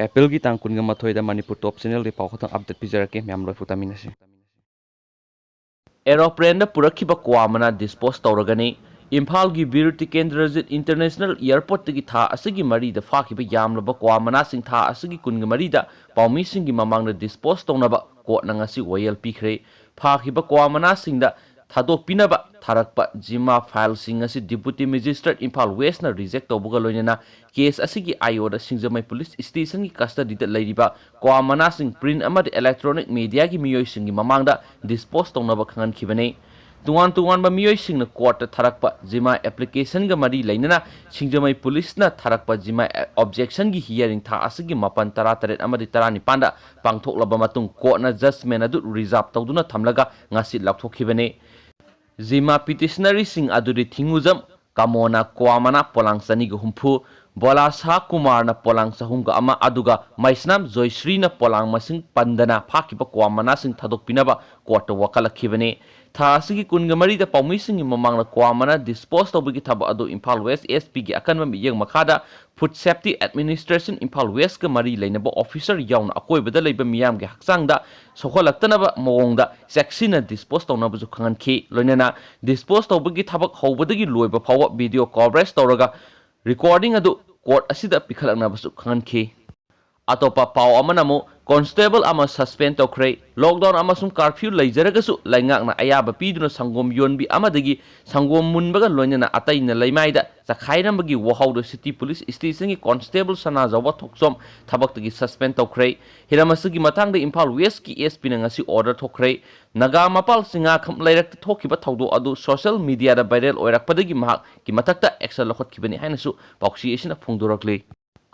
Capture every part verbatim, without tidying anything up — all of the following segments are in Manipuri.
ꯑꯦꯄ꯭ꯔꯤꯜꯒꯤ ꯇꯥꯡ ꯀꯨꯟꯒ ꯃꯥꯊꯣꯏꯗ ꯃꯅꯤꯄꯨꯔ ꯇꯣꯞ ꯆꯦꯅꯦꯜꯗꯒꯤ ꯄꯥꯎ ꯈꯛꯇꯪ ꯑꯞꯗꯦꯠ ꯄꯤꯖꯔꯛꯀꯦ꯫ ꯃꯌꯥꯝ ꯂꯣꯏꯐꯨ ꯇꯥꯃꯤꯟꯅꯁꯤ꯫ ꯑꯦꯔꯣꯄ꯭ꯂꯦꯟꯗ ꯄꯨꯔꯛꯈꯤꯕ ꯀ꯭ꯋꯥ ꯃꯅꯥ ꯗꯤꯁꯄꯣꯁ ꯇꯧꯔꯒꯅꯤ꯫ ꯏꯝꯐꯥꯜꯒꯤ ꯕꯤꯔ ꯇꯤꯀꯦꯟꯗ꯭ꯔꯖꯤꯠ ꯏꯟꯇꯔꯅꯦꯁꯅꯦꯜ ꯑꯦꯌꯔꯄꯣꯔꯠꯇꯒꯤ ꯊꯥ ꯑꯁꯤꯒꯤ ꯃꯔꯤꯗ ꯐꯥꯈꯤꯕ ꯌꯥꯝꯂꯕ ꯀ꯭ꯋꯥ ꯃꯅꯥꯁꯤꯡ ꯊꯥ ꯑꯁꯤꯒꯤ ꯀꯨꯟꯒ ꯃꯔꯤꯗ ꯄꯥꯎꯃꯤꯁꯤꯡꯒꯤ ꯃꯃꯥꯡꯗ ꯗꯤꯁꯄꯣꯁ ꯇꯧꯅꯕ ꯀꯣꯔꯠꯅ ꯉꯁꯤ ꯋꯥꯌꯦꯜ ꯄꯤꯈ꯭ꯔꯦ꯫ ꯐꯥꯈꯤꯕ ꯀ꯭ꯋꯥ ꯃꯅꯥꯁꯤꯡꯗ ꯊꯥꯗꯣꯛꯄꯤꯅꯕ ꯊꯥꯔꯛꯄ ꯖꯤꯃꯥ ꯐꯥꯏꯜꯁꯤꯡ ꯑꯁꯤ ꯗꯤꯄꯨꯇꯤ ꯃꯦꯖꯤꯁꯇ꯭ꯔꯦꯠ ꯏꯝꯐꯥꯜ ꯋꯦꯁꯅ ꯔꯤꯖꯦꯛ ꯇꯧꯕꯒ ꯂꯣꯏꯅꯅ ꯀꯦꯁ ꯑꯁꯤꯒꯤ ꯑꯥꯏ ꯑꯣꯗ ꯁꯤꯡꯖꯃꯩ ꯄꯨꯂꯤꯁ ꯁ꯭ꯇꯦꯁꯟꯒꯤ ꯀꯁꯇꯗꯤꯗ ꯂꯩꯔꯤꯕ ꯀ꯭ꯋꯥ ꯃꯅꯥꯁꯤꯡ ꯄ꯭ꯔꯤꯟ ꯑꯃꯗꯤ ꯏꯂꯦꯛꯇ꯭ꯔꯣꯅꯤꯛ ꯃꯦꯗꯤꯌꯥꯒꯤ ꯃꯤꯑꯣꯏꯁꯤꯡꯒꯤ ꯃꯃꯥꯡꯗ ꯗꯤꯁꯄꯣꯁ ꯇꯧꯅꯕ ꯈꯪꯍꯟꯈꯤꯕꯅꯤ꯫ ꯇꯣꯉꯥꯟ ꯇꯣꯉꯥꯟꯕ ꯃꯤꯑꯣꯏꯁꯤꯡꯅ ꯀꯣꯔꯠꯇ ꯊꯥꯔꯛꯄ ꯖꯤꯃꯥ ꯑꯦꯄ꯭ꯂꯤꯀꯦꯁꯟꯒ ꯃꯔꯤ ꯂꯩꯅꯅ ꯁꯤꯡꯖꯃꯩ ꯄꯨꯂꯤꯁꯅ ꯊꯥꯔꯛꯄ ꯖꯤꯃꯥ ꯑꯣꯕꯖꯦꯛꯁꯟꯒꯤ ꯍꯤꯌꯥꯔꯤꯡ ꯊꯥ ꯑꯁꯤꯒꯤ ꯃꯥꯄꯟ, ꯇꯔꯥ ꯇꯔꯦꯠ ꯑꯃꯗꯤ ꯇꯔꯥꯅꯤꯄꯥꯟꯗ ꯄꯥꯡꯊꯣꯛꯂꯕ ꯃꯇꯨꯡ ꯀꯣꯔꯠꯅ ꯖꯖꯃꯦꯟ ꯑꯗꯨ ꯔꯤꯖꯥꯔꯚ ꯇꯧꯗꯨꯅ ꯊꯝꯂꯒ ꯉꯁꯤ ꯂꯥꯎꯊꯣꯛꯈꯤꯕꯅꯤ꯫ ꯖꯤꯃꯥ ꯄꯤꯇꯤꯁꯅꯔꯤꯁꯤꯡ ꯑꯗꯨꯗꯤ ꯊꯤꯡꯉꯨꯖꯝ ꯀꯃꯣꯅ ꯀ꯭ꯋꯥ ꯃꯅꯥ ꯄꯣꯂꯥꯡ ꯆꯅꯤꯒ ꯍꯨꯝꯐꯨ, ꯕꯣꯂꯥ ꯁꯥꯍ ꯀꯨꯃꯥꯔꯅ ꯄꯣꯂꯥꯡ ꯆꯍꯨꯝꯒ ꯑꯃ, ꯑꯗꯨꯒ ꯃꯩꯁꯅꯥꯝ ꯖꯣꯏꯁ꯭ꯔꯤꯅ ꯄꯣꯂꯥꯡ ꯃꯁꯤꯡ ꯄꯟꯗꯅ ꯐꯥꯈꯤꯕ ꯀ꯭ꯋꯥ ꯃꯅꯥꯁꯤꯡ ꯊꯥꯗꯣꯛꯄꯤꯅꯕ ꯀꯣꯔꯠꯇ ꯋꯥꯀꯠꯂꯛꯈꯤꯕꯅꯤ꯫ ꯊꯥ ꯑꯁꯤꯒꯤ ꯀꯨꯟꯒ ꯃꯔꯤꯗ ꯄꯥꯎꯃꯤꯁꯤꯡꯒꯤ ꯃꯃꯥꯡꯗ ꯀ꯭ꯋꯥ ꯃꯅꯥ ꯗꯤꯁꯄꯣꯁ ꯇꯧꯕꯒꯤ ꯊꯕꯛ ꯑꯗꯨ ꯏꯝꯐꯥꯜ ꯋꯦꯁ ꯑꯦꯁ ꯄꯤꯒꯤ ꯑꯀꯟꯕ ꯃꯤꯠꯌꯦꯡ ꯃꯈꯥꯗ ꯐꯨꯗ ꯁꯦꯐꯇꯤ ꯑꯦꯗꯃꯤꯅꯤꯁꯇ꯭ꯔꯦꯁꯟ ꯏꯝꯐꯥꯜ ꯋꯦꯁꯀ ꯃꯔꯤ ꯂꯩꯅꯕ ꯑꯣꯐꯤꯁꯔ ꯌꯥꯎꯅ ꯑꯀꯣꯏꯕꯗ ꯂꯩꯕ ꯃꯤꯌꯥꯝꯒꯤ ꯍꯛꯆꯥꯡꯗ ꯁꯣꯛꯍꯜꯂꯛꯇꯅꯕ ꯃꯑꯣꯡꯗ ꯆꯦꯛꯁꯤꯟꯅ ꯗꯤꯁꯄꯣꯁ ꯇꯧꯅꯕꯁꯨ ꯈꯪꯍꯟꯈꯤ꯫ ꯂꯣꯏꯅꯅ ꯗꯤꯁꯄꯣꯁ ꯇꯧꯕꯒꯤ ꯊꯕꯛ ꯍꯧꯕꯗꯒꯤ ꯂꯣꯏꯕ ꯐꯥꯎꯕ ꯚꯤꯗꯤꯑꯣ ꯀꯣꯚꯔꯦꯖ ꯇꯧꯔꯒ ꯔꯦꯀꯣꯔꯗꯤꯡ ꯑꯗꯨ ꯀꯣꯔꯠ ꯑꯁꯤꯗ ꯄꯤꯈꯠꯂꯛꯅꯕꯁꯨ ꯈꯪꯍꯟꯈꯤ꯫ ꯑꯇꯣꯞꯄ ꯄꯥꯎ ꯑꯃꯅ ꯑꯃꯨꯛ ꯀꯣꯟꯁꯇꯦꯕꯜ ꯑꯃ ꯁꯁꯄꯦꯟ ꯇꯧꯈ꯭ꯔꯦ꯫ ꯂꯣꯛꯗꯥꯎꯟ ꯑꯃꯁꯨꯡ ꯀꯥꯔꯐ꯭ꯌꯨ ꯂꯩꯖꯔꯒꯁꯨ ꯂꯩꯉꯥꯛꯅ ꯑꯌꯥꯕ ꯄꯤꯗꯨꯅ ꯁꯪꯒꯣꯝ ꯌꯣꯟꯕꯤ ꯑꯃꯗꯒꯤ ꯁꯪꯒꯣꯝ ꯃꯨꯟꯕꯒ ꯂꯣꯏꯅꯅ ꯑꯇꯩꯅ ꯂꯩꯃꯥꯏꯗ ꯆꯈꯥꯏꯔꯝꯕꯒꯤ ꯋꯥꯍꯧꯗꯣ ꯁꯤꯇꯤ ꯄꯨꯂꯤꯁ ꯁ꯭ꯇꯦꯁꯟꯒꯤ ꯀꯣꯟꯁꯇꯦꯕꯜ ꯁꯅꯥꯖꯥꯎꯕ ꯊꯣꯛꯆꯣꯝ ꯊꯕꯛꯇꯒꯤ ꯁꯁꯄꯦꯟ ꯇꯧꯈ꯭ꯔꯦ꯫ ꯍꯤꯔꯝ ꯑꯁꯤꯒꯤ ꯃꯇꯥꯡꯗ ꯏꯝꯐꯥꯜ ꯋꯦꯁꯀꯤ ꯑꯦꯁ ꯄꯤꯅ ꯉꯁꯤ ꯑꯣꯔꯗꯔ ꯊꯣꯛꯈ꯭ꯔꯦ꯫ ꯅꯥꯒꯥ ꯃꯄꯥꯜ ꯆꯤꯡꯉꯥꯈꯝ ꯂꯩꯔꯛꯇ ꯊꯣꯛꯈꯤꯕ ꯊꯧꯗꯣꯛ ꯑꯗꯨ ꯁꯣꯁꯤꯌꯦꯜ ꯃꯤꯗꯤꯌꯥꯗ ꯚꯥꯏꯔꯦꯜ ꯑꯣꯏꯔꯛꯄꯗꯒꯤ ꯃꯍꯥꯛꯀꯤ ꯃꯊꯛꯇ ꯑꯦꯛꯁꯟ ꯂꯧꯈꯠꯈꯤꯕꯅꯤ ꯍꯥꯏꯅꯁꯨ ꯄꯥꯎꯆꯦ ꯑꯁꯤꯅ ꯐꯣꯡꯗꯣꯔꯛꯂꯤ꯫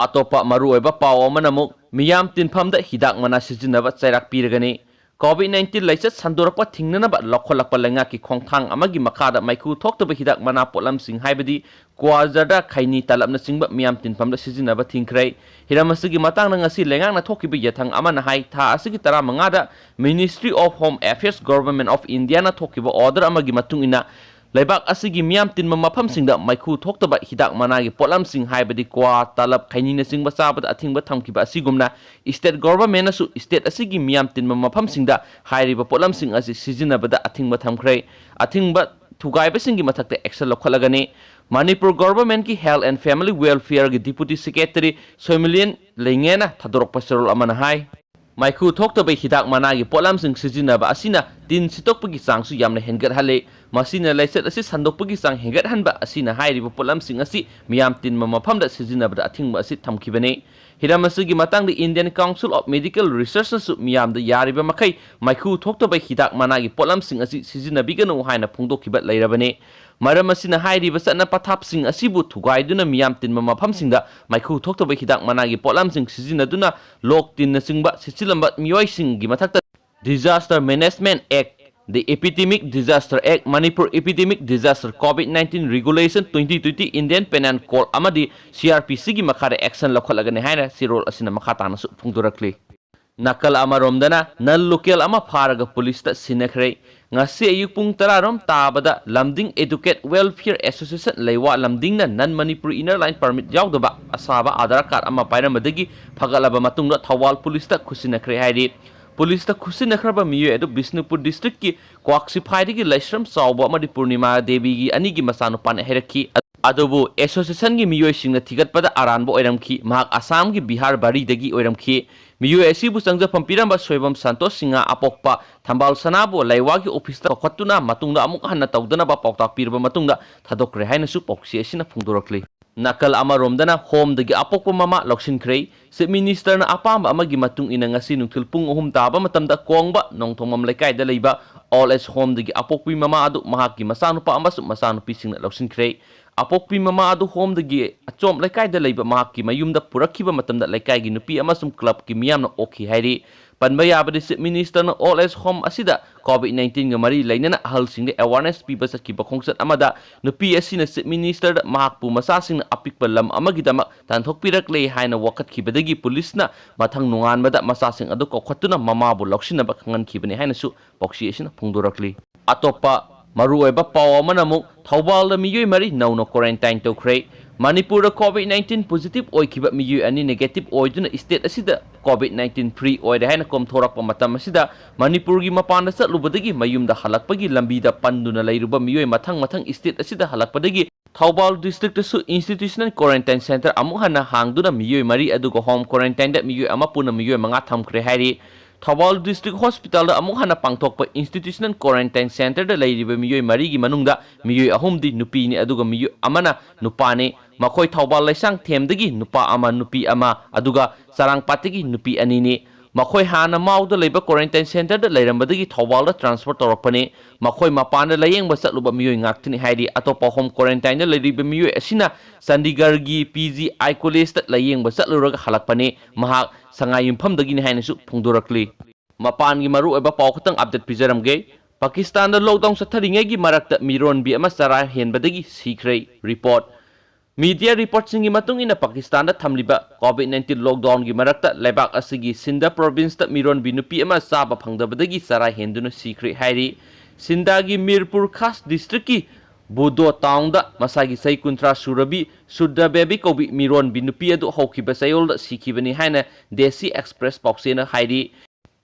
ꯑꯇꯣꯞꯄ ꯃꯔꯨꯑꯣꯏꯕ ꯄꯥꯎ ꯑꯃꯅ ꯑꯃꯨꯛ ꯃꯤꯌꯥꯝ ꯇꯤꯟꯐꯝꯗ ꯍꯤꯗꯥꯛ ꯃꯅꯥ ꯁꯤꯖꯤꯟꯅꯕ ꯆꯩꯔꯥꯛ ꯄꯤꯔꯒꯅꯤ꯫ ꯀꯣꯚꯤꯗ ꯅꯥꯏꯟꯇꯤꯟ ꯂꯥꯏꯆꯠ ꯁꯟꯗꯣꯔꯛꯄ ꯊꯤꯡꯅꯅꯕ ꯂꯧꯈꯠꯂꯛꯄ ꯂꯩꯉꯥꯛꯀꯤ ꯈꯣꯡꯊꯥꯡ ꯑꯃꯒꯤ ꯃꯈꯥꯗ ꯃꯩꯈꯨ ꯊꯣꯛꯇꯕ ꯍꯤꯗꯥꯛ ꯃꯅꯥ ꯄꯣꯠꯂꯝꯁꯤꯡ ꯍꯥꯏꯕꯗꯤ ꯀ꯭ꯋꯥ, ꯖꯔꯗꯥ, ꯈꯩꯅꯤ, ꯇꯂꯞꯅꯆꯤꯡꯕ ꯃꯤꯌꯥꯝ ꯇꯤꯟꯐꯝꯗ ꯁꯤꯖꯤꯟꯅꯕ ꯊꯤꯡꯈ꯭ꯔꯦ꯫ ꯍꯤꯔꯝ ꯑꯁꯤꯒꯤ ꯃꯇꯥꯡꯗ ꯉꯁꯤ ꯂꯩꯉꯥꯛꯅ ꯊꯣꯛꯈꯤꯕ ꯌꯥꯊꯪ ꯑꯃꯅ ꯍꯥꯏ, ꯊꯥ ꯑꯁꯤꯒꯤ ꯇꯔꯥꯃꯉꯥꯗ Ministry of Home Affairs, Government of Indiaꯅ ꯊꯣꯛꯈꯤꯕ ꯑꯣꯔꯗꯔ ꯑꯃꯒꯤ ꯃꯇꯨꯡ ꯏꯟꯅ ꯂꯩꯕꯥꯛ ꯑꯁꯤꯒꯤ ꯃꯤꯌꯥꯝ ꯇꯤꯟꯕ ꯃꯐꯝꯁꯤꯡꯗ ꯃꯩꯈꯨ ꯊꯣꯛꯇꯕ ꯍꯤꯗꯥꯛ ꯃꯅꯥꯒꯤ ꯄꯣꯠꯂꯝꯁꯤꯡ, ꯍꯥꯏꯕꯗꯤ ꯀ꯭ꯋꯥ, ꯇꯂꯞ, ꯈꯩꯅꯤꯅꯆꯤꯡꯕ ꯆꯥꯕꯗ ꯑꯊꯤꯡꯕ ꯊꯝꯈꯤꯕ ꯑꯁꯤꯒꯨꯝꯅ, state governmentꯅꯁꯨ state ꯑꯁꯤꯒꯤ ꯃꯤꯌꯥꯝ ꯇꯤꯟꯕ ꯃꯐꯝꯁꯤꯡꯗ ꯍꯥꯏꯔꯤꯕ ꯄꯣꯠꯂꯝꯁꯤꯡ ꯑꯁꯤ ꯁꯤꯖꯤꯟꯅꯕꯗ ꯑꯊꯤꯡꯕ ꯊꯝꯈ꯭ꯔꯦ꯫ ꯑꯊꯤꯡꯕ ꯊꯨꯒꯥꯏꯕꯁꯤꯡꯒꯤ ꯃꯊꯛꯇ action ꯂꯧꯈꯠꯂꯒꯅꯤ꯫ Manipur governmentꯀꯤ Health and Family Welfareꯒꯤ Deputy Secretary ꯁꯣꯏꯃꯤꯂꯤꯌꯟ ꯂꯩꯉꯦꯅ ꯊꯥꯗꯣꯔꯛꯄ ꯆꯦꯔꯣꯜ ꯑꯃꯅ ꯍꯥꯏ, ꯃꯩꯈꯨ ꯊꯣꯛꯇꯕ ꯍꯤꯗꯥꯛ ꯃꯅꯥꯒꯤ ꯄꯣꯠꯂꯝꯁꯤꯡ ꯁꯤꯖꯤꯟꯅꯕ ꯑꯁꯤꯅ ꯇꯤꯟ ꯁꯤꯠꯇꯣꯛꯄꯒꯤ ꯆꯥꯡꯁꯨ ꯌꯥꯝꯅ ꯍꯦꯟꯒꯠꯍꯜꯂꯤ꯫ ꯃꯁꯤꯅ ꯂꯥꯏꯆꯠ ꯑꯁꯤ ꯁꯟꯗꯣꯛꯄꯒꯤ ꯆꯥꯡ ꯍꯦꯟꯒꯠꯍꯟꯕ ꯑꯁꯤꯅ ꯍꯥꯏꯔꯤꯕ ꯄꯣꯠꯂꯝꯁꯤꯡ ꯑꯁꯤ ꯃꯤꯌꯥꯝ ꯇꯤꯟꯕ ꯃꯐꯝꯗ ꯁꯤꯖꯤꯟꯅꯕꯗ ꯑꯊꯤꯡꯕ ꯑꯁꯤ ꯊꯝꯈꯤꯕꯅꯤ꯫ ꯍꯤꯔꯝ ꯑꯁꯤꯒꯤ ꯃꯇꯥꯡꯗ Indian Council of Medical Researchꯅꯁꯨ ꯃꯤꯌꯥꯝꯗ ꯌꯥꯔꯤꯕ ꯃꯈꯩ ꯃꯩꯈꯨ ꯊꯣꯛꯇꯕ ꯍꯤꯗꯥꯛ ꯃꯅꯥꯒꯤ ꯄꯣꯠꯂꯝꯁꯤꯡ ꯑꯁꯤ ꯁꯤꯖꯤꯟꯅꯕꯤꯒꯅꯨ ꯍꯥꯏꯅ ꯐꯣꯡꯗꯣꯛꯈꯤꯕ ꯂꯩꯔꯕꯅꯤ꯫ ꯃꯔꯝ ꯑꯁꯤꯅ ꯍꯥꯏꯔꯤꯕ ꯆꯠꯅ ꯄꯊꯥꯞꯁꯤꯡ ꯑꯁꯤꯕꯨ ꯊꯨꯒꯥꯏꯗꯨꯅ ꯃꯤꯌꯥꯝ ꯇꯤꯟꯕ ꯃꯐꯝꯁꯤꯡꯗ ꯃꯩꯈꯨ ꯊꯣꯛꯇꯕ ꯍꯤꯗꯥꯛ ꯃꯅꯥꯒꯤ ꯄꯣꯠꯂꯝꯁꯤꯡ ꯁꯤꯖꯤꯟꯅꯗꯨꯅ ꯂꯣꯛ ꯇꯤꯟꯅꯆꯤꯡꯕ ꯁꯤꯠꯆꯤꯜꯂꯝꯕ ꯃꯤꯑꯣꯏꯁꯤꯡꯒꯤ ꯃꯊꯛꯇ Disaster Management Act, the Epidemic Disaster Act, Manipur Epidemic Disaster COVID nineteen Regulation twenty twenty, Indian Penal Code ꯑꯃꯗꯤ CrPCꯒꯤ ꯃꯈꯥꯗ action ꯂꯧꯈꯠꯂꯒꯅꯤ ꯍꯥꯏꯅ ꯆꯦꯔꯣꯜ ꯑꯁꯤꯅ ꯃꯈꯥ ꯇꯥꯅꯁꯨ ꯐꯣꯡꯗꯣꯔꯛꯂꯤ꯫ ꯅꯥꯀꯜ ꯑꯃꯔꯣꯝꯗꯅ non local ꯑꯃ ꯐꯥꯔꯒ ꯄꯨꯂꯤꯁꯇ ꯁꯤꯟꯅꯈ꯭ꯔꯦ꯫ ꯉꯁꯤ ꯑꯌꯨꯛ ꯄꯨꯡ ꯇꯔꯥ ꯔꯣꯝ ꯇꯥꯕꯗ ꯂꯝꯗꯤꯡ Educate Welfare Association ꯂꯩꯋꯥ ꯂꯝꯗꯤꯡꯅ non Manipuri Inner Line Permit ꯌꯥꯎꯗꯕ ꯑꯁꯥꯕ Aadhaar card ꯑꯃ ꯄꯥꯏꯔꯝꯕꯗꯒꯤ ꯐꯒꯠꯂꯕ ꯃꯇꯨꯡꯗ ꯊꯧꯕꯥꯜ ꯄꯨꯂꯤꯁꯇ ꯈꯨꯠꯁꯤꯟꯅꯈ꯭ꯔꯦ ꯍꯥꯏꯔꯤ꯫ ꯄꯨꯂꯤꯁꯇ ꯈꯨꯠꯁꯤꯟꯅꯈ꯭ꯔꯕ ꯃꯤꯑꯣꯏ ꯑꯗꯨ ꯕꯤꯁꯅꯨꯄꯨꯔ districtꯀꯤ ꯀ꯭ꯋꯥꯛꯁꯤꯐꯥꯏꯗꯒꯤ ꯂꯩꯁ꯭ꯔꯝ ꯆꯥꯎꯕ ꯑꯃꯗꯤ ꯄꯨꯔꯅꯤꯃꯥ ꯗꯦꯕꯤꯒꯤ ꯑꯅꯤꯒꯤ ꯃꯆꯥꯅꯨꯄꯥꯅꯤ ꯍꯥꯏꯔꯛꯈꯤ꯫ ꯑꯗꯨꯕꯨ associationꯒꯤ ꯃꯤꯑꯣꯏꯁꯤꯡꯅ ꯊꯤꯒꯠꯄꯗ ꯑꯔꯥꯟꯕ ꯑꯣꯏꯔꯝꯈꯤ꯫ ꯃꯍꯥꯛ ꯑꯁꯥꯝꯒꯤ ꯕꯤꯍꯥꯔ ꯕꯥꯔꯤꯗꯒꯤ ꯑꯣꯏꯔꯝꯈꯤ꯫ ꯃꯤꯑꯣꯏ ꯑꯁꯤꯕꯨ ꯆꯪꯖꯐꯝ ꯄꯤꯔꯝꯕ ꯁꯣꯏꯕꯝ ꯁꯟꯇꯣꯁ ꯁꯤꯡꯍ ꯑꯄꯣꯛꯄ ꯊꯝꯕꯥꯜ ꯁꯅꯥꯕꯨ ꯂꯩꯋꯥꯒꯤ ꯑꯣꯐꯤꯁꯇ ꯀꯧꯈꯠꯇꯨꯅ ꯃꯇꯨꯡꯗ ꯑꯃꯨꯛ ꯍꯟꯅ ꯇꯧꯗꯅꯕ ꯄꯥꯎꯇꯥꯛ ꯄꯤꯔꯕ ꯃꯇꯨꯡꯗ ꯊꯥꯗꯣꯛꯈ꯭ꯔꯦ ꯍꯥꯏꯅꯁꯨ ꯄꯥꯎꯆꯦ ꯑꯁꯤꯅ ꯐꯣꯡꯗꯣꯔꯛꯂꯤ꯫ ꯅꯥꯀꯜ ꯑꯃꯔꯣꯝꯗꯅ homeꯗꯒꯤ ꯑꯄꯣꯛꯄ ꯃꯃꯥ ꯂꯧꯁꯤꯟꯈ꯭ꯔꯦ꯫ Chief Ministerꯅ ꯑꯄꯥꯝꯕ ꯑꯃꯒꯤ ꯃꯇꯨꯡ ꯏꯟꯅ ꯉꯁꯤ ꯅꯨꯡꯊꯤꯜ ꯄꯨꯡ ꯑꯍꯨꯝ ꯇꯥꯕ ꯃꯇꯝꯗ ꯀꯣꯡꯕ ꯅꯣꯡꯊꯣꯡꯕꯝ ꯂꯩꯀꯥꯏꯗ ꯂꯩꯕ old age homeꯗꯒꯤ ꯑꯄꯣꯛꯄꯤ ꯃꯃꯥ ꯑꯗꯨ ꯃꯍꯥꯛꯀꯤ ꯃꯆꯥꯅꯨꯄꯥ ꯑꯃꯁꯨꯡ ꯃꯆꯥꯅꯨꯄꯤꯁꯤꯡꯅ ꯂꯧꯁꯤꯟꯈ꯭ꯔꯦ꯫ ꯑꯄꯣꯛꯄꯤ ꯃꯃꯥ ꯑꯗꯨ homeꯗꯒꯤ ꯑꯆꯣꯝ ꯂꯩꯀꯥꯏꯗ ꯂꯩꯕ ꯃꯍꯥꯛꯀꯤ ꯃꯌꯨꯝꯗ ꯄꯨꯔꯛꯈꯤꯕ ꯃꯇꯝꯗ ꯂꯩꯀꯥꯏꯒꯤ ꯅꯨꯄꯤ ꯑꯃꯁꯨꯡ clubꯀꯤ ꯃꯤꯌꯥꯝꯅ ꯑꯣꯛꯈꯤ ꯍꯥꯏꯔꯤ꯫ ꯄꯟꯕ ꯌꯥꯕꯗꯤ, Chief Ministerꯅ old age home ꯑꯁꯤꯗ COVID nineteenꯒ ꯃꯔꯤ ꯂꯩꯅꯅ ꯑꯍꯜꯁꯤꯡꯗ awareness ꯄꯤꯕ ꯆꯠꯈꯤꯕ ꯈꯣꯡꯆꯠ ꯑꯃꯗ ꯅꯨꯄꯤ ꯑꯁꯤꯅ Chief Ministerꯗ ꯃꯍꯥꯛꯄꯨ ꯃꯆꯥꯁꯤꯡꯅ ꯑꯄꯤꯛꯄ ꯂꯝ ꯑꯃꯒꯤꯗꯃꯛ ꯇꯥꯟꯊꯣꯛꯄꯤꯔꯛꯂꯦ ꯍꯥꯏꯅ ꯋꯥꯀꯠꯈꯤꯕꯗꯒꯤ ꯄꯨꯂꯤꯁꯅ ꯃꯊꯪ ꯅꯣꯡꯉꯥꯟꯕꯗ ꯃꯆꯥꯁꯤꯡ ꯑꯗꯨ ꯀꯧꯈꯠꯇꯨꯅ ꯃꯃꯥꯕꯨ ꯂꯧꯁꯤꯟꯅꯕ ꯈꯪꯍꯟꯈꯤꯕꯅꯤ ꯍꯥꯏꯅꯁꯨ ꯄꯥꯎꯆꯦ ꯑꯁꯤꯅ ꯐꯣꯡꯗꯣꯔꯛꯂꯤ꯫ ꯑꯇꯣꯞꯄ ꯃꯔꯨꯑꯣꯏꯕ ꯄꯥꯎ ꯑꯃꯅ ꯑꯃꯨꯛ ꯊꯧꯕꯥꯜꯗ ꯃꯤꯑꯣꯏ ꯃꯔꯤ ꯅꯧꯅ quarantine ꯇꯧꯈ꯭ꯔꯦ꯫ ꯃꯅꯤꯄꯨꯔꯗ COVID nineteen positive ꯑꯣꯏꯈꯤꯕ ꯃꯤꯑꯣꯏ ꯑꯅꯤ negative ꯑꯣꯏꯗꯨꯅ state ꯑꯁꯤꯗ COVID nineteen free ꯑꯣꯏꯔꯦ ꯍꯥꯏꯅ ꯀꯣꯝꯊꯣꯔꯛꯄ ꯃꯇꯝ ꯑꯁꯤꯗ, ꯃꯅꯤꯄꯨꯔꯒꯤ ꯃꯄꯥꯟꯗ ꯆꯠꯂꯨꯕꯗꯒꯤ ꯃꯌꯨꯝꯗ ꯍꯜꯂꯛꯄꯒꯤ ꯂꯝꯕꯤꯗ ꯄꯟꯗꯨꯅ ꯂꯩꯔꯨꯕ ꯃꯤꯑꯣꯏ ꯃꯊꯪ ꯃꯊꯪ state ꯑꯁꯤꯗ ꯍꯜꯂꯛꯄꯗꯒꯤ ꯊꯧꯕꯥꯜ district ꯇꯁꯨ institutional quarantine center ꯑꯃꯨꯛ ꯍꯟꯅ ꯍꯥꯡꯗꯨꯅ ꯃꯤꯑꯣꯏ ꯃꯔꯤ, ꯑꯗꯨꯒ home quarantine ꯗ ꯃꯤꯑꯣꯏ ꯑꯃ, ꯄꯨꯟꯅ ꯃꯤꯑꯣꯏ ꯃꯉꯥ ꯊꯝꯈ꯭ꯔꯦ ꯍꯥꯏꯔꯤ꯫ ꯊꯧꯕꯥꯜ district hospital ꯗ ꯑꯃꯨꯛ ꯍꯟꯅ ꯄꯥꯡꯊꯣꯛꯄ institutional quarantine center ꯗ ꯂꯩꯔꯤꯕ ꯃꯤꯑꯣꯏ ꯃꯔꯤꯒꯤ ꯃꯅꯨꯡꯗ ꯃꯤꯑꯣꯏ ꯑꯍꯨꯝꯗꯤ ꯅꯨꯄꯤꯅꯤ, ꯑꯗꯨꯒ ꯃꯤꯑꯣꯏ ꯑꯃꯅ ꯅꯨꯄꯥꯅꯤ꯫ ꯃꯈꯣꯏ ꯊꯧꯕꯥꯜ ꯂꯩꯁꯥꯡꯊꯦꯝꯗꯒꯤ ꯅꯨꯄꯥ ꯑꯃ, ꯅꯨꯄꯤ ꯑꯃ, ꯑꯗꯨꯒ ꯆꯔꯥꯡꯄꯥꯠꯇꯒꯤ ꯅꯨꯄꯤ ꯑꯅꯤꯅꯤ꯫ ꯃꯈꯣꯏ ꯍꯥꯟꯅ ꯃꯥꯎꯗ ꯂꯩꯕ quarantine center ꯗ ꯂꯩꯔꯝꯕꯗꯒꯤ ꯊꯧꯕꯥꯜꯗ transfer ꯇꯧꯔꯛꯄꯅꯤ꯫ ꯃꯈꯣꯏ ꯃꯄꯥꯟꯗ ꯂꯥꯌꯦꯡꯕ ꯆꯠꯂꯨꯕ ꯃꯤꯑꯣꯏ ꯉꯥꯛꯇꯅꯤ ꯍꯥꯏꯔꯤ꯫ ꯑꯇꯣꯞꯄ home quarantine ꯗ ꯂꯩꯔꯤꯕ ꯃꯤꯑꯣꯏ ꯑꯁꯤꯅ ꯆꯥꯟꯗꯤꯒꯔꯒꯤ P G I College ꯇ ꯂꯥꯌꯦꯡꯕ ꯆꯠꯂꯨꯔꯒ ꯍꯜꯂꯛꯄꯅꯤ꯫ ꯃꯍꯥꯛ ꯁꯉꯥꯏ ꯌꯨꯝꯐꯝꯗꯒꯤꯅꯤ ꯍꯥꯏꯅꯁꯨ ꯐꯣꯡꯗꯣꯔꯛꯂꯤ꯫ ꯃꯄꯥꯟꯒꯤ ꯃꯔꯨꯑꯣꯏꯕ ꯄꯥꯎ ꯈꯛꯇꯪ update ꯄꯤꯖꯔꯝꯒꯦ꯫ ꯄꯥꯀꯤꯁꯇꯥꯟꯗ lockdown ꯆꯠꯊꯔꯤꯉꯩꯒꯤ ꯃꯔꯛꯇ ꯃꯤꯔꯣꯟꯕꯤ ꯑꯃ ꯆꯔꯥ ꯍꯦꯟꯕꯗꯒꯤ ꯁꯤꯈ꯭ꯔꯦ꯫ Report꯫ Media report ꯁꯤꯡꯒꯤ ꯃꯇꯨꯡ ꯏꯟꯅ, ꯄꯥꯀꯤꯁꯇꯥꯟꯗ ꯊꯝꯂꯤꯕ COVID nineteen lockdown ꯒꯤ ꯃꯔꯛꯇ ꯂꯩꯕꯥꯛ ꯑꯁꯤꯒꯤ ꯁꯤꯟꯙ province ꯇ ꯃꯤꯔꯣꯟꯕꯤ ꯅꯨꯄꯤ ꯑꯃ ꯆꯥꯕ ꯐꯪꯗꯕꯗꯒꯤ ꯆꯔꯥ ꯍꯦꯟꯗꯨꯅ ꯁꯤꯈ꯭ꯔꯦ ꯍꯥꯏꯔꯤ꯫ ꯁꯤꯟꯙꯒꯤ ꯃꯤꯔꯄꯨꯔ ꯈꯥꯁ district ꯀꯤ ꯕꯨꯗꯣ town ꯗ ꯃꯁꯥꯒꯤ ꯆꯍꯤ ꯀꯨꯟꯊ꯭ꯔꯥ ꯁꯨꯔꯕꯤ ꯁꯨꯗ꯭ꯔ ꯕꯦꯕꯤ ꯀꯧꯕꯤ ꯃꯤꯔꯣꯟꯕꯤ ꯅꯨꯄꯤ ꯑꯗꯨ ꯍꯧꯈꯤꯕ ꯆꯌꯣꯜꯗ ꯁꯤꯈꯤꯕꯅꯤ ꯍꯥꯏꯅ Desi Express ꯄꯥꯎꯆꯦꯅ ꯍꯥꯏꯔꯤ꯫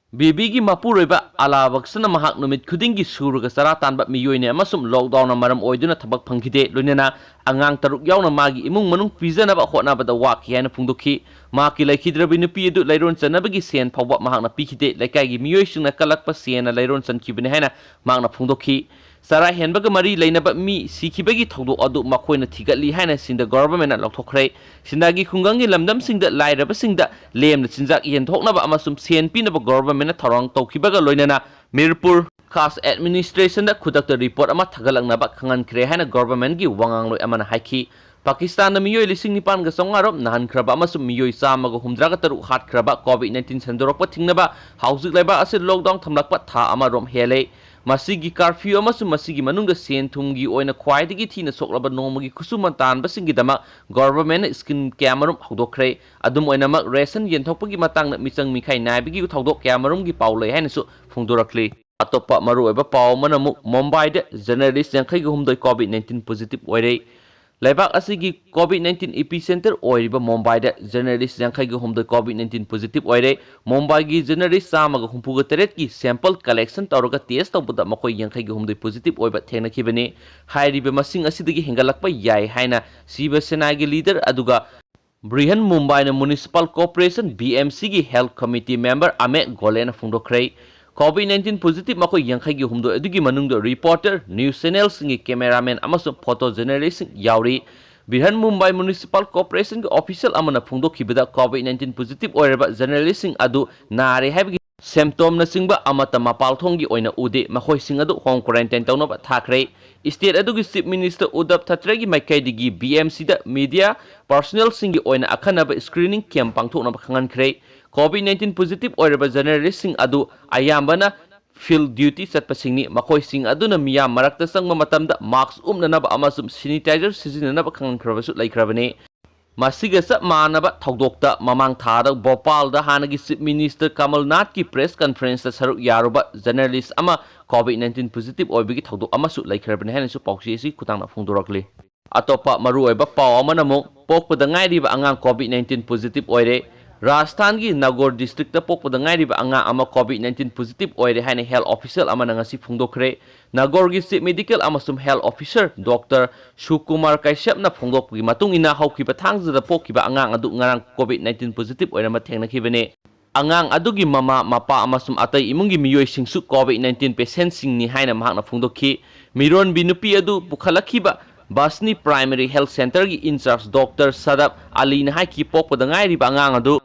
ꯕꯦꯕꯤꯒꯤ ꯃꯄꯨꯔꯣꯏꯕ ꯑꯂꯥ ꯕꯛꯁꯅ ꯃꯍꯥꯛ ꯅꯨꯃꯤꯠ ꯈꯨꯗꯤꯡꯒꯤ ꯁꯨꯔꯒ ꯆꯔꯥ ꯇꯥꯟꯕ ꯃꯤꯑꯣꯏꯅꯤ ꯑꯃꯁꯨꯡ lockdown ꯅ ꯃꯔꯝ ꯑꯣꯏꯗꯨꯅ ꯊꯕꯛ ꯐꯪꯈꯤꯗꯦ, ꯂꯣꯏꯅꯅ ꯑꯉꯥꯡ ꯇꯔꯨꯛ ꯌꯥꯎꯅ ꯃꯥꯒꯤ ꯏꯃꯨꯡ ꯃꯅꯨꯡ ꯄꯤꯖꯅꯕ ꯍꯣꯠꯅꯕꯗ ꯋꯥꯈꯤ ꯍꯥꯏꯅ ꯐꯣꯡꯗꯣꯛꯈꯤ꯫ ꯃꯍꯥꯛꯀꯤ ꯂꯩꯈꯤꯗ꯭ꯔꯕꯤ ꯅꯨꯄꯤ ꯑꯗꯨ ꯂꯩꯔꯣꯟ ꯆꯟꯅꯕꯒꯤ ꯁꯦꯟ ꯐꯥꯎꯕ ꯃꯍꯥꯛꯅ ꯄꯤꯈꯤꯗꯦ꯫ ꯂꯩꯀꯥꯏꯒꯤ ꯃꯤꯑꯣꯏꯁꯤꯡꯅ ꯀꯜꯂꯛꯄ ꯁꯦꯟꯅ ꯂꯩꯔꯣꯟ ꯆꯟꯈꯤꯕꯅꯤ ꯍꯥꯏꯅ ꯃꯍꯥꯛꯅ ꯐꯣꯡꯗꯣꯛꯈꯤ꯫ ꯆꯔꯥ ꯍꯦꯟꯕꯒ ꯃꯔꯤ ꯂꯩꯅꯕ ꯃꯤ ꯁꯤꯈꯤꯕꯒꯤ ꯊꯧꯗꯣꯛ ꯑꯗꯨ ꯃꯈꯣꯏꯅ ꯊꯤꯒꯠꯂꯤ ꯍꯥꯏꯅ ꯁꯤꯟꯙ government ꯅ ꯂꯥꯎꯊꯣꯛꯈ꯭ꯔꯦ꯫ ꯁꯤꯟꯙꯒꯤ ꯈꯨꯡꯒꯪꯒꯤ ꯂꯝꯗꯝꯁꯤꯡꯗ ꯂꯥꯏꯔꯕꯁꯤꯡꯗ ꯂꯦꯝꯅ ꯆꯤꯟꯖꯥꯛ ꯌꯦꯟꯊꯣꯛꯅꯕ ꯑꯃꯁꯨꯡ ꯁꯦꯟ ꯄꯤꯅꯕ government ꯅ ꯊꯧꯔꯥꯡ ꯇꯧꯈꯤꯕꯒ ꯂꯣꯏꯅꯅ ꯃꯤꯔꯄꯨꯔ ꯈꯥꯁ administration ꯗ ꯈꯨꯗꯛꯇ report ꯑꯃ ꯊꯥꯒꯠꯂꯛꯅꯕ ꯈꯪꯍꯟꯈ꯭ꯔꯦ ꯍꯥꯏꯅ government ꯀꯤ ꯋꯥꯉꯥꯡꯂꯣꯏ ꯑꯃꯅ ꯍꯥꯏꯈꯤ꯫ ꯄꯥꯀꯤꯁꯇꯥꯟꯗ ꯃꯤꯑꯣꯏ ꯂꯤꯁꯤꯡ ꯅꯤꯄꯥꯟꯒ ꯆꯥꯝꯃꯉꯥ ꯔꯣꯝ ꯅꯥꯍꯟꯈ꯭ꯔꯕ ꯑꯃꯁꯨꯡ ꯃꯤꯑꯣꯏ ꯆꯥꯝꯃꯒ ꯍꯨꯝꯗ꯭ꯔꯥꯒ ꯇꯔꯨꯛ ꯍꯥꯠꯈ꯭ꯔꯕ COVID nineteen ꯁꯟꯗꯣꯔꯛꯄ ꯊꯤꯡꯅꯕ ꯍꯧꯖꯤꯛ ꯂꯩꯕꯥꯛ ꯑꯁꯤ lockdown ꯊꯝꯂꯛꯄ ꯊꯥ ꯑꯃꯔꯣꯝ ꯍꯦꯜꯂꯦ꯫ ꯃꯁꯤꯒꯤ curfew ꯑꯃꯁꯨꯡ ꯃꯁꯤꯒꯤ ꯃꯅꯨꯡꯗ ꯁꯦꯟ ꯊꯨꯝꯒꯤ ꯑꯣꯏꯅ ꯈ꯭ꯋꯥꯏꯗꯒꯤ ꯊꯤꯅ ꯁꯣꯛꯂꯕ ꯅꯣꯡꯃꯒꯤ ꯈꯨꯠꯁꯨꯃꯟ ꯇꯥꯟꯕꯁꯤꯡꯒꯤꯗꯃꯛ government ꯅ scheme ꯀꯌꯥꯃꯔꯨꯝ ꯍꯧꯗꯣꯛꯈ꯭ꯔꯦ꯫ ꯑꯗꯨꯝ ꯑꯣꯏꯅꯃꯛ, ration ꯌꯦꯟꯊꯣꯛꯄꯒꯤ ꯃꯇꯥꯡꯗ ꯃꯤꯆꯪ ꯃꯤꯈꯥꯏ ꯅꯥꯏꯕꯒꯤ ꯊꯧꯗꯣꯛ ꯀꯌꯥꯃꯔꯨꯝꯒꯤ ꯄꯥꯎ ꯂꯩ ꯍꯥꯏꯅꯁꯨ ꯐꯣꯡꯗꯣꯔꯛꯂꯤ꯫ ꯑꯇꯣꯞꯄ ꯃꯔꯨꯑꯣꯏꯕ ꯄꯥꯎ ꯑꯃꯅ ꯑꯃꯨꯛ ꯃꯨꯝꯕꯥꯏꯗ ꯖꯔꯅꯦꯂꯤꯁ ꯌꯥꯡꯈꯩꯒ ꯍꯨꯝꯗꯣꯏ ꯀꯣꯚꯤꯗ ꯅꯥꯏꯟꯇꯤꯟ ꯄꯣꯖꯤꯇꯤꯚ ꯑꯣꯏꯔꯦ꯫ ꯂꯩꯕꯥꯛ ꯑꯁꯤꯒꯤ ꯀꯣꯚꯤꯗ ꯅꯥꯏꯟꯇꯤꯟ ꯏꯄꯤꯁꯦꯟꯇꯔ ꯑꯣꯏꯔꯤꯕ ꯃꯨꯝꯕꯥꯏꯗ ꯖꯔꯅꯦꯂꯤꯁ ꯌꯥꯡꯈꯩꯒ ꯍꯨꯝꯗꯣꯏ ꯀꯣꯚꯤꯗ ꯅꯥꯏꯟꯇꯤꯟ ꯄꯣꯖꯤꯇꯤꯚ ꯑꯣꯏꯔꯦ꯫ ꯃꯨꯝꯕꯥꯏꯒꯤ ꯖꯔꯅꯦꯂꯤꯁ ꯆꯥꯝꯃꯒ ꯍꯨꯝꯐꯨꯒ ꯇꯔꯦꯠꯀꯤ ꯁꯦꯝꯄꯜ ꯀꯂꯦꯛꯁꯟ ꯇꯧꯔꯒ ꯇꯦꯁ ꯇꯧꯕꯗ ꯃꯈꯣꯏ ꯌꯥꯡꯈꯩꯒ ꯍꯨꯝꯗꯣꯏ ꯄꯣꯖꯤꯇꯤꯚ ꯑꯣꯏꯕ ꯊꯦꯡꯅꯈꯤꯕꯅꯤ꯫ ꯍꯥꯏꯔꯤꯕ ꯃꯁꯤꯡ ꯑꯁꯤꯗꯒꯤ ꯍꯦꯟꯒꯠꯂꯛꯄ ꯌꯥꯏ ꯍꯥꯏꯅ ꯁꯤꯕ ꯁꯦꯅꯥꯒꯤ ꯂꯤꯗꯔ ꯑꯗꯨꯒ ꯕ꯭ꯔꯤꯍꯟ ꯃꯨꯝꯕꯥꯏꯅ ꯃ꯭ꯌꯨꯅꯤꯁꯤꯄꯥꯜ ꯀꯣꯔꯄꯣꯔꯦꯁꯟ, ꯕꯤ ꯑꯦꯝ ꯁꯤꯒꯤ ꯍꯦꯜꯊ ꯀꯃꯤꯇꯤ ꯃꯦꯝꯕꯔ ꯑꯃꯦꯛ ꯒꯣꯂꯦꯅ ꯐꯣꯡꯗꯣꯛꯈ꯭ꯔꯦ꯫ ꯀꯣꯚꯤꯗ ꯅꯥꯏꯟꯇꯤꯟ ꯄꯣꯖꯤꯇꯤꯚ ꯃꯈꯣꯏ ꯌꯥꯡꯈꯩꯒꯤ ꯍꯨꯝꯗꯣꯏ ꯑꯗꯨꯒꯤ ꯃꯅꯨꯡꯗ ꯔꯤꯄꯣꯔꯇꯔ, ꯅ꯭ꯌꯨꯁ ꯆꯦꯅꯦꯜꯁꯤꯡꯒꯤ ꯀꯦꯃꯦꯔꯥꯃꯦꯟ ꯑꯃꯁꯨꯡ ꯐꯣꯇꯣ ꯖꯔꯅꯦꯂꯤꯁꯁꯤꯡ ꯌꯥꯎꯔꯤ꯫ ꯕ꯭ꯔꯤꯍꯟ ꯃꯨꯝꯕꯥꯏ ꯃ꯭ꯌꯨꯅꯤꯁꯤꯄꯥꯜ ꯀꯣꯔꯄꯣꯔꯦꯁꯟꯒꯤ ꯑꯣꯐꯤꯁꯤꯌꯦꯜ ꯑꯃꯅ ꯐꯣꯡꯗꯣꯛꯈꯤꯕꯗ ꯀꯣꯚꯤꯗ ꯅꯥꯏꯟꯇꯤꯟ ꯄꯣꯖꯤꯇꯤꯚ ꯑꯣꯏꯔꯕ ꯖꯔꯅꯦꯂꯤꯁꯁꯤꯡ ꯑꯗꯨ ꯅꯥꯔꯦ ꯍꯥꯏꯕꯒꯤ ꯁꯦꯝꯇꯣꯝꯅꯆꯤꯡꯕ ꯑꯃꯠꯇ ꯃꯄꯥꯜꯊꯣꯡꯒꯤ ꯑꯣꯏꯅ ꯎꯗꯦ꯫ ꯃꯈꯣꯏꯁꯤꯡ ꯑꯗꯨ ꯍꯣꯝ ꯀ꯭ꯋꯥꯔꯦꯟꯇꯥꯏꯟ ꯇꯧꯅꯕ ꯊꯥꯈ꯭ꯔꯦ꯫ ꯁ꯭ꯇꯦꯠ ꯑꯗꯨꯒꯤ ꯆꯤꯐ ꯃꯤꯅꯤꯁꯇꯔ ꯎꯗꯕ ꯊꯥꯀ꯭ꯔꯦꯒꯤ ꯃꯥꯏꯀꯩꯗꯒꯤ ꯕꯤ ꯑꯦꯝ ꯁꯤꯗ ꯃꯤꯗꯤꯌꯥ ꯄꯥꯔꯁꯣꯅꯦꯜꯁꯤꯡꯒꯤ ꯑꯣꯏꯅ ꯑꯈꯟꯅꯕ ꯁ꯭ꯀ꯭ꯔꯤꯅꯤꯡ ꯀꯦꯝꯞ ꯄꯥꯡꯊꯣꯛꯅꯕ ꯈꯪꯍꯟꯈ꯭ꯔꯦ꯫ ꯀꯣꯚꯤꯗ ꯅꯥꯏꯟꯇꯤꯟ ꯄꯣꯖꯤꯇꯤꯚ ꯑꯣꯏꯔꯕ ꯖꯔꯅꯦꯂꯤꯁꯁꯤꯡ ꯑꯗꯨ ꯑꯌꯥꯝꯕꯅ ꯐꯤꯜꯗ ꯗ꯭ꯌꯨꯇꯤ ꯆꯠꯄꯁꯤꯡꯅꯤ꯫ ꯃꯈꯣꯏꯁꯤꯡ ꯑꯗꯨꯅ ꯃꯤꯌꯥꯝ ꯃꯔꯛꯇ ꯆꯪꯕ ꯃꯇꯝꯗ ꯃꯥꯁꯛ ꯎꯞꯅꯅꯕ ꯑꯃꯁꯨꯡ ꯁꯦꯅꯤꯇꯥꯏꯖꯔ ꯁꯤꯖꯤꯟꯅꯅꯕ ꯈꯪꯍꯟꯈ꯭ꯔꯕꯁꯨ ꯂꯩꯈ꯭ꯔꯕꯅꯤ꯫ ꯃꯁꯤꯒ ꯆꯞ ꯃꯥꯟꯅꯕ ꯊꯧꯗꯣꯛꯇ ꯃꯃꯥꯡ ꯊꯥꯗ ꯚꯣꯄꯥꯜꯗ ꯍꯥꯟꯅꯒꯤ ꯆꯤꯐ ꯃꯤꯅꯤꯁꯇꯔ ꯀꯃꯜ ꯅꯥꯊꯀꯤ ꯄ꯭ꯔꯦꯁ ꯀꯟꯐꯔꯦꯟꯁꯇ ꯁꯔꯨꯛ ꯌꯥꯔꯨꯕ ꯖꯔꯅꯦꯂꯤꯁ ꯑꯃ ꯀꯣꯚꯤꯗ ꯅꯥꯏꯟꯇꯤꯟ ꯄꯣꯖꯤꯇꯤꯚ ꯑꯣꯏꯕꯒꯤ ꯊꯧꯗꯣꯛ ꯑꯃꯁꯨ ꯂꯩꯈ꯭ꯔꯕꯅꯤ ꯍꯥꯏꯅꯁꯨ ꯄꯥꯎꯆꯦ ꯑꯁꯤ ꯈꯨꯊꯥꯡꯅ ꯐꯣꯡꯗꯣꯔꯛꯂꯤ꯫ ꯑꯇꯣꯞꯄ ꯃꯔꯨꯑꯣꯏꯕ ꯄꯥꯎ ꯑꯃꯅ ꯑꯃꯨꯛ ꯄꯣꯛꯄꯗ ꯉꯥꯏꯔꯤꯕ ꯑꯉꯥꯡ ꯀꯣꯚꯤꯗ ꯅꯥꯏꯟꯇꯤꯟ ꯄꯣꯖꯤꯇꯤꯚ ꯑꯣꯏꯔꯦ꯫ ꯔꯥꯖꯁꯊꯥꯟꯒꯤ ꯅꯥꯒꯣꯔ ꯗꯤꯁꯇ꯭ꯔꯤꯛꯇ ꯄꯣꯛꯄꯗ ꯉꯥꯏꯔꯤꯕ ꯑꯉꯥꯡ ꯑꯃ ꯀꯣꯚꯤꯗ ꯅꯥꯏꯟꯇꯤꯟ ꯄꯣꯖꯤꯇꯤꯚ ꯑꯣꯏꯔꯦ ꯍꯥꯏꯅ ꯍꯦꯜꯊ ꯑꯣꯐꯤꯁꯤꯌꯦꯜ ꯑꯃꯅ ꯉꯁꯤ ꯐꯣꯡꯗꯣꯛꯈ꯭ꯔꯦ꯫ ꯅꯥꯒꯣꯔꯒꯤ ꯆꯤꯐ ꯃꯦꯗꯤꯀꯦꯜ ꯑꯃꯁꯨꯡ ꯍꯦꯜꯊ ꯑꯣꯐꯤꯁꯔ ꯗꯣꯛꯇꯔ ꯁꯨꯀꯨꯃꯥꯔ ꯀꯩꯁ꯭ꯌꯞꯅ ꯐꯣꯡꯗꯣꯛꯄꯒꯤ ꯃꯇꯨꯡ ꯏꯟꯅ, ꯍꯧꯈꯤꯕ ꯊꯥꯡꯖꯗ ꯄꯣꯛꯈꯤꯕ ꯑꯉꯥꯡ ꯑꯗꯨ ꯉꯔꯥꯡ ꯀꯣꯚꯤꯗ ꯅꯥꯏꯟꯇꯤꯟ ꯄꯣꯖꯤꯇꯤꯚ ꯑꯣꯏꯔꯝꯕ ꯊꯦꯡꯅꯈꯤꯕꯅꯤ꯫ ꯑꯉꯥꯡ ꯑꯗꯨꯒꯤ ꯃꯃꯥ, ꯃꯄꯥ ꯑꯃꯁꯨꯡ ꯑꯇꯩ ꯏꯃꯨꯡꯒꯤ ꯃꯤꯑꯣꯏꯁꯤꯡꯁꯨ ꯀꯣꯚꯤꯗ ꯅꯥꯏꯟꯇꯤꯟ ꯄꯦꯁꯦꯟꯠꯁꯤꯡꯅꯤ ꯍꯥꯏꯅ ꯃꯍꯥꯛꯅ ꯐꯣꯡꯗꯣꯛꯈꯤ꯫ ꯃꯤꯔꯣꯟꯕꯤ ꯅꯨꯄꯤ ꯑꯗꯨ ꯄꯨꯈꯠꯂꯛꯈꯤꯕ ꯕꯁꯅꯤ ꯄ꯭ꯔꯥꯏꯃꯥꯔꯤ ꯍꯦꯜꯊ ꯁꯦꯟꯇꯔꯒꯤ ꯏꯟꯆꯥꯔꯖ ꯗꯣꯛꯇꯔ ꯁꯗꯞ ꯑꯂꯤꯅ ꯍꯥꯏꯈꯤ, ꯄꯣꯛꯄꯗ ꯉꯥꯏꯔꯤꯕ ꯑꯉꯥꯡ ꯑꯗꯨ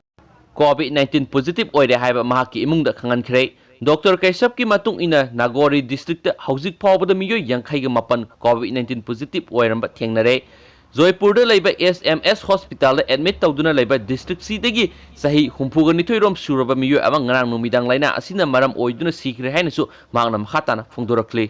ꯀꯣꯚꯤꯗ ꯅꯥꯏꯟꯇꯤꯟ ꯄꯣꯖꯤꯇꯤꯚ ꯑꯣꯏꯔꯦ ꯍꯥꯏꯕ ꯃꯍꯥꯛꯀꯤ ꯏꯃꯨꯡꯗ ꯈꯪꯍꯟꯈ꯭ꯔꯦ꯫ ꯗꯣꯛꯇꯔ ꯀꯩꯁ꯭ꯌꯞꯀꯤ ꯃꯇꯨꯡ ꯏꯟꯅ, ꯅꯥꯒꯣꯔꯤ ꯗꯤꯁꯇ꯭ꯔꯤꯛꯇ ꯍꯧꯖꯤꯛ ꯐꯥꯎꯕꯗ ꯃꯤꯑꯣꯏ ꯌꯥꯡꯈꯩꯒ ꯃꯥꯄꯟ ꯀꯣꯚꯤꯗ ꯅꯥꯏꯟꯇꯤꯟ ꯄꯣꯖꯤꯇꯤꯚ ꯑꯣꯏꯔꯝꯕ ꯊꯦꯡꯅꯔꯦ꯫ ꯖꯣꯏꯄꯨꯔꯗ ꯂꯩꯕ ꯑꯦꯁ ꯑꯦꯝ ꯑꯦꯁ ꯍꯣꯁꯄꯤꯇꯥꯜꯗ ꯑꯦꯗꯃꯤꯠ ꯇꯧꯗꯨꯅ ꯂꯩꯕ ꯗꯤꯁꯇ꯭ꯔꯤꯛꯁꯤꯗꯒꯤ ꯆꯍꯤ ꯍꯨꯝꯐꯨꯒ ꯅꯤꯊꯣꯏ ꯔꯣꯝ ꯁꯨꯔꯕ ꯃꯤꯑꯣꯏ ꯑꯃ ꯉꯔꯥꯡ ꯅꯨꯃꯤꯗꯥꯡ ꯂꯥꯏꯅꯥ ꯑꯁꯤꯅ ꯃꯔꯝ ꯑꯣꯏꯗꯨꯅ ꯁꯤꯈ꯭ꯔꯦ ꯍꯥꯏꯅꯁꯨ ꯃꯍꯥꯛꯅ ꯃꯈꯥ ꯇꯥꯅ ꯐꯣꯡꯗꯣꯔꯛꯂꯤ꯫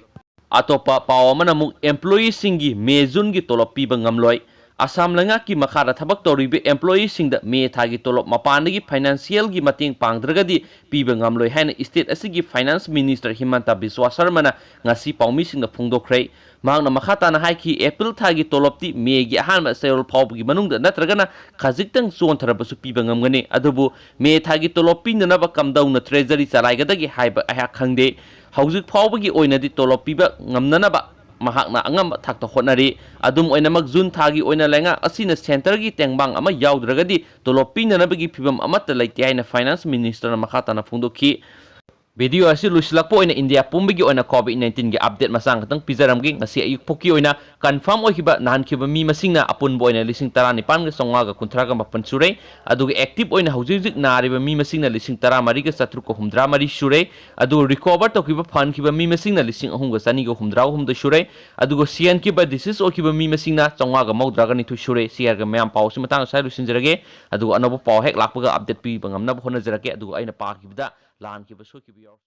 ꯑꯇꯣꯞꯄ ꯄꯥꯎ ꯑꯃꯅ ꯑꯃꯨꯛ ꯑꯦꯝꯄ꯭ꯂꯣꯌꯤꯁꯤꯡꯒꯤ ꯃꯦ ꯖꯨꯟꯒꯤ ꯇꯣꯂꯣꯞ ꯄꯤꯕ ꯉꯝꯂꯣꯏ꯫ ꯑꯁꯥꯝ ꯂꯩꯉꯥꯛꯀꯤ ꯃꯈꯥꯗ ꯊꯕꯛ ꯇꯧꯔꯤꯕ employeeꯁꯤꯡꯗ ꯃꯦ ꯊꯥꯒꯤ ꯇꯣꯂꯣꯞ ꯃꯄꯥꯟꯗꯒꯤ financialꯒꯤ ꯃꯇꯦꯡ ꯄꯥꯡꯗ꯭ꯔꯒꯗꯤ ꯄꯤꯕ ꯉꯝꯂꯣꯏ ꯍꯥꯏꯅ state ꯑꯁꯤꯒꯤ finance minister ꯍꯤꯃꯟꯇ ꯕꯤꯁ꯭ꯋꯥ ꯁꯔꯃꯅ ꯉꯁꯤ ꯄꯥꯎꯃꯤꯁꯤꯡꯗ ꯐꯣꯡꯗꯣꯛꯈ꯭ꯔꯦ꯫ ꯃꯍꯥꯛꯅ ꯃꯈꯥ ꯇꯥꯅ ꯍꯥꯏꯈꯤ, ꯑꯦꯄ꯭ꯔꯤꯜ ꯊꯥꯒꯤ ꯇꯣꯂꯣꯞꯇꯤ ꯃꯦꯒꯤ ꯑꯍꯥꯟꯕ ꯆꯌꯣꯜ ꯐꯥꯎꯕꯒꯤ ꯃꯅꯨꯡꯗ ꯅꯠꯇ꯭ꯔꯒꯅ ꯈꯖꯤꯛꯇꯪ ꯆꯣꯟꯊꯔꯕꯁꯨ ꯄꯤꯕ ꯉꯝꯒꯅꯤ, ꯑꯗꯨꯕꯨ ꯃꯦ ꯊꯥꯒꯤ ꯇꯣꯂꯣꯞ ꯄꯤꯅꯅꯕ ꯀꯝꯗꯧꯅ treasury ꯆꯂꯥꯏꯒꯗꯒꯦ ꯍꯥꯏꯕ ꯑꯩꯍꯥꯛ ꯈꯪꯗꯦ꯫ ꯍꯧꯖꯤꯛ ꯐꯥꯎꯕꯒꯤ ꯑꯣꯏꯅꯗꯤ ꯇꯣꯂꯣꯞ ꯄꯤꯕ ꯉꯝꯅꯅꯕ ꯃꯍꯥꯛꯅ ꯑꯉꯝꯕ ꯊꯥꯛꯇ ꯍꯣꯠꯅꯔꯤ꯫ ꯑꯗꯨꯝ ꯑꯣꯏꯅꯃꯛ, ꯖꯨꯟ ꯊꯥꯒꯤ ꯑꯣꯏꯅ ꯂꯩꯉꯥꯛ ꯑꯁꯤꯅ centreꯒꯤ ꯇꯦꯡꯕꯥꯡ ꯑꯃ ꯌꯥꯎꯗ꯭ꯔꯒꯗꯤ ꯇꯣꯂꯣꯞ ꯄꯤꯅꯅꯕꯒꯤ ꯐꯤꯚꯝ ꯑꯃꯠꯇ ꯂꯩꯇꯦ ꯍꯥꯏꯅ finance ministerꯅ ꯃꯈꯥ ꯇꯥꯅ ꯐꯣꯡꯗꯣꯛꯈꯤ꯫ Video ꯑꯁꯤ ꯂꯣꯏꯁꯤꯜꯂꯛꯄ ꯑꯣꯏꯅ ꯏꯟꯗꯤꯌꯥ ꯄꯨꯝꯕꯒꯤ ꯑꯣꯏꯅ COVID nineteenꯒꯤ update ꯃꯆꯥ ꯈꯛꯇꯪ ꯄꯤꯖꯔꯝꯒꯦ꯫ ꯉꯁꯤ ꯑꯌꯨꯛ ꯐꯥꯎꯒꯤ ꯑꯣꯏꯅ confirm ꯑꯣꯏꯈꯤꯕ ꯅꯥꯍꯟꯈꯤꯕ ꯃꯤ ꯃꯁꯤꯡꯅ ꯑꯄꯨꯟꯕ ꯑꯣꯏꯅ ꯂꯤꯁꯤꯡ ꯇꯔꯥꯅꯤꯄꯥꯟꯒ ꯆꯥꯝꯃꯉꯥꯒ ꯀꯨꯟꯊ꯭ꯔꯥꯒ ꯃꯥꯄꯟ ꯁꯨꯔꯦ꯫ ꯑꯗꯨꯒ active ꯑꯣꯏꯅ ꯍꯧꯖꯤꯛ ꯍꯧꯖꯤꯛ ꯅꯥꯔꯤꯕ ꯃꯤ ꯃꯁꯤꯡꯅ ꯂꯤꯁꯤꯡ ꯇꯔꯥꯃꯔꯤꯒ ꯆꯥꯇ꯭ꯔꯨꯛꯀ ꯍꯨꯝꯗ꯭ꯔꯥ ꯃꯔꯤ ꯁꯨꯔꯦ꯫ ꯑꯗꯨꯒ recover ꯇꯧꯈꯤꯕ, ꯐꯍꯟꯈꯤꯕ ꯃꯤ ꯃꯁꯤꯡꯅ ꯂꯤꯁꯤꯡ ꯑꯍꯨꯝꯒ ꯆꯅꯤꯒ ꯍꯨꯝꯗ꯭ꯔꯥ ꯍꯨꯝꯗꯣꯏ ꯁꯨꯔꯦ꯫ ꯑꯗꯨꯒ ꯁꯤꯍꯟꯈꯤꯕ, decease ꯑꯣꯏꯈꯤꯕ ꯃꯤ ꯃꯁꯤꯡꯅ ꯆꯥꯝꯃꯉꯥꯒ ꯃꯧꯗ꯭ꯔꯥꯒ ꯅꯤꯊꯣꯏ ꯁꯨꯔꯦ꯫ ꯁꯤ ꯍꯥꯏꯔꯒ ꯃꯌꯥꯝ ꯄꯥꯎ ꯑꯁꯤ ꯃꯇꯥꯡ ꯑꯁ꯭ꯋꯥꯏꯗ ꯂꯣꯏꯁꯤꯟꯖꯔꯒꯦ꯫ ꯑꯗꯨꯒ ꯑꯅꯧꯕ ꯄꯥꯎ ꯍꯦꯛ ꯂꯥꯛꯄꯒ update ꯄꯤꯕ ꯉꯝꯅꯕ ꯍꯣꯠꯅꯖꯔꯛꯀꯦ꯫ ꯑꯗꯨꯒ ꯑꯩꯅ ꯄꯥꯈꯤꯕꯗ ꯂꯥꯟꯈꯤꯕ, ꯁꯣꯏꯈꯤꯕ ꯌꯥꯎꯔ